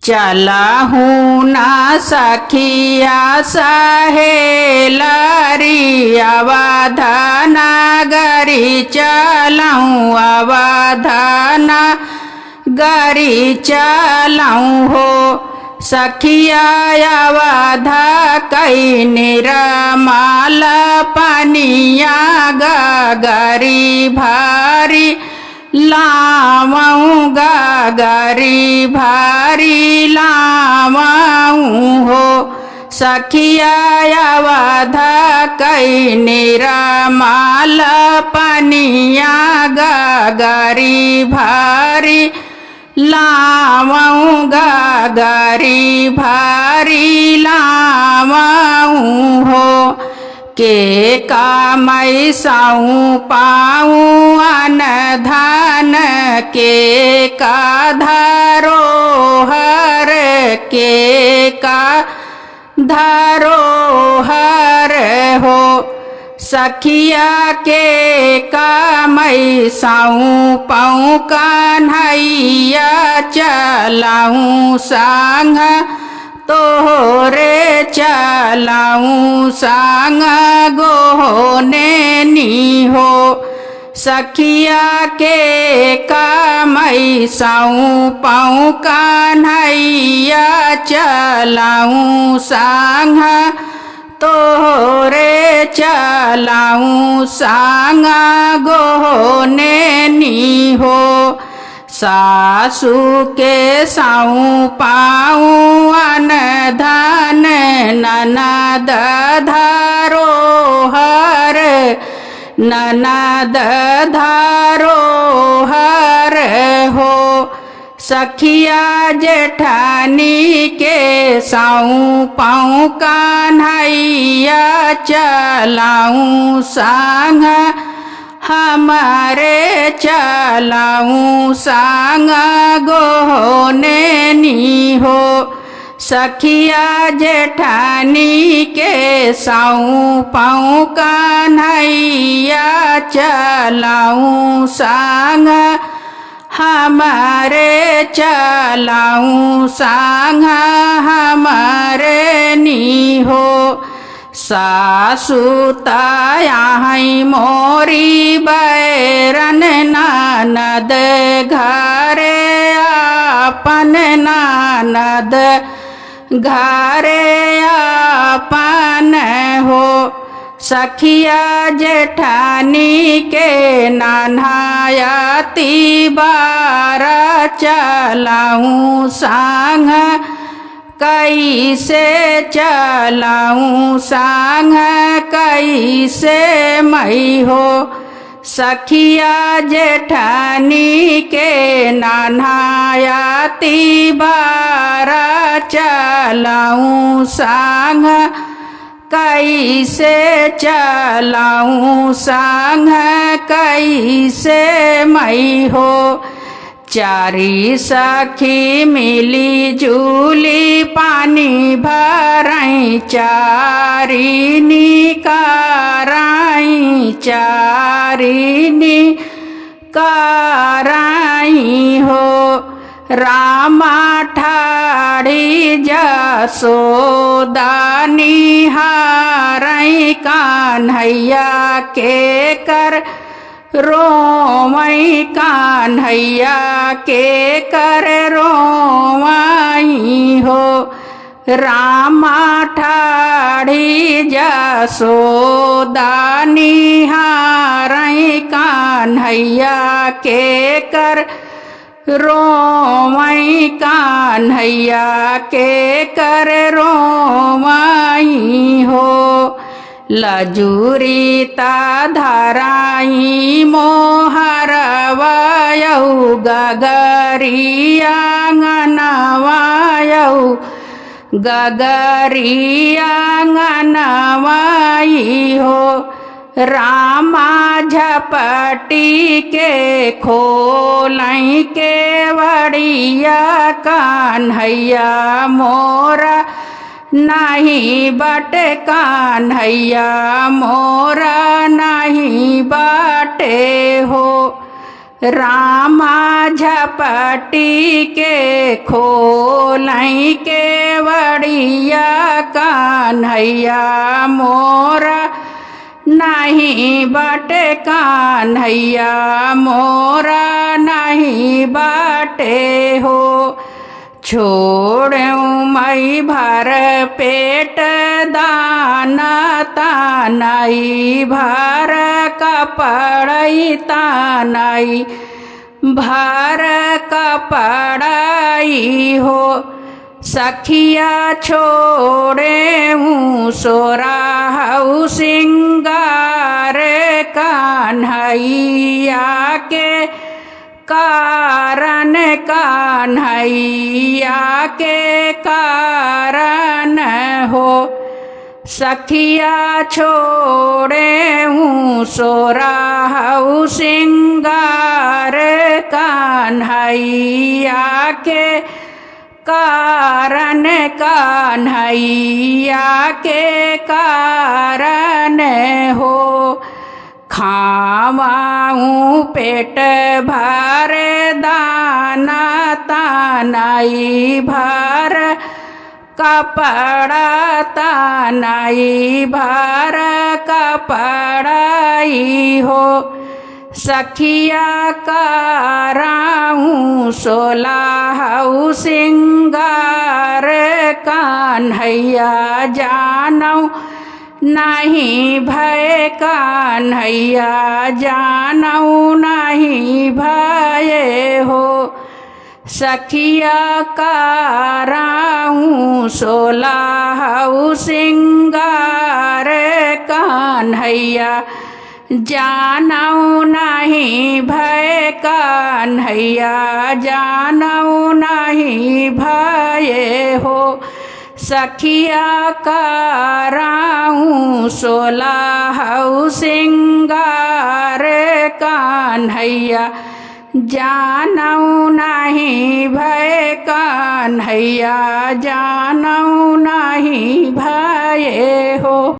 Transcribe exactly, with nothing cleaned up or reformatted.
चलहु ना सखिया सहेलरी अवध नगरी, चलहु अवध नगरी चलहु हो। सखिया अवध कई निरमल पनिया गगरी भरी लावहु गगरी भरी लावहु हो। सखिया अवध कई निरमल पनिया गगरी भरी लावहु गगरी भरी लावहु हो। केका मई सौंपाउँ अन धन, केका धरोहर, केका धरोहर हो। सखिया केका मई सौंपाउँ कन्हैया, चलहु संग तोहरे चलहु संग गोहनेनी हो। सखिया केका मई सौंपाउँ कन्हैया, चलहु संग तोहरे चलहु संग गोहनेनी हो। सासु के सौंपाउँ अन धन, ननद धरोहर, ननद धरोहर हो। सखिया जेठानी के सौंपाउँ कन्हैया, चलहु संग हमरे चलहु संग गोहनेनी हो। सखिया जेठानी के सौंपाउँ कन्हैया, चलहु संग हमरे चलहु संग हमरे नी हो। सासु त अहइँ मोरी बैरन ननद घरे आपन, ननद घरे आपन हो। सखिया जेठानी के नन्हायती बारा चलहु संग कइसे चलहु संग कइसे मई हो। सखिया जेठानी के नन्हायती बारा चलहु संग कइसे चलहु संग कइसे मई हो। चारी सखी मिली जुली पानी भरइँ, चारी निकारइँ, चारी निकारइँ हो। रामा ठाढ़ी जसोदा निहारइँ, कान्हैया केकर रोवइँ, कान्हैया केकर रोवइँ हो। रामा ठाढ़ी जसोदा निहारइँ, कान्हैया केकर रोवइँ, कान्हैया केकर रोवइँ हो। लजूरी त धरइँ मोहरवा अउ गगरी आँगनवा अउ गगरी आँगनवा ई हो। रामा झपटी के खोलइँ केवड़िया, कान्हैया मोरा नाहीं बटे, कान्हैया मोरा नाहीं बटे हो। रामा झपटी के खोलई केवड़िया, कान्हैया मोरा नहीं बाटे, कान्हैया मोरा नहीं बाटे हो। छोड़ेउ मई भर पेट दाना तानई, भर कपड़ई तानई, भर कपड़ई हो। सखिया छोड़ेउ सोरहउ सिंगार, कान्हैया के कारण, कान्हैया के कारण हो। सखिया छोड़ेउ सोरहउ सिंगार, कान्हैया के कारण, कान्हैया के कारण हो। खावाउ पेट भर दाना तानई, भर कपड़ा तानई, भर कपड़ई हो। सखिया कराउ सोलहउ सिंगार, कान्हैया जानउ नहीं भए, कान्हैया जानउ नहीं भए हो। सखिया कराउ सोलहउ सिंगार, कान्हैया जानउ नहीं भए, कान्हैया जानउ नहीं भए हो। सखिया कराउ सोलहउ सिंगार, कान्हैया जानउ नहीं भए, कान्हैया जानउ नहीं भए हो।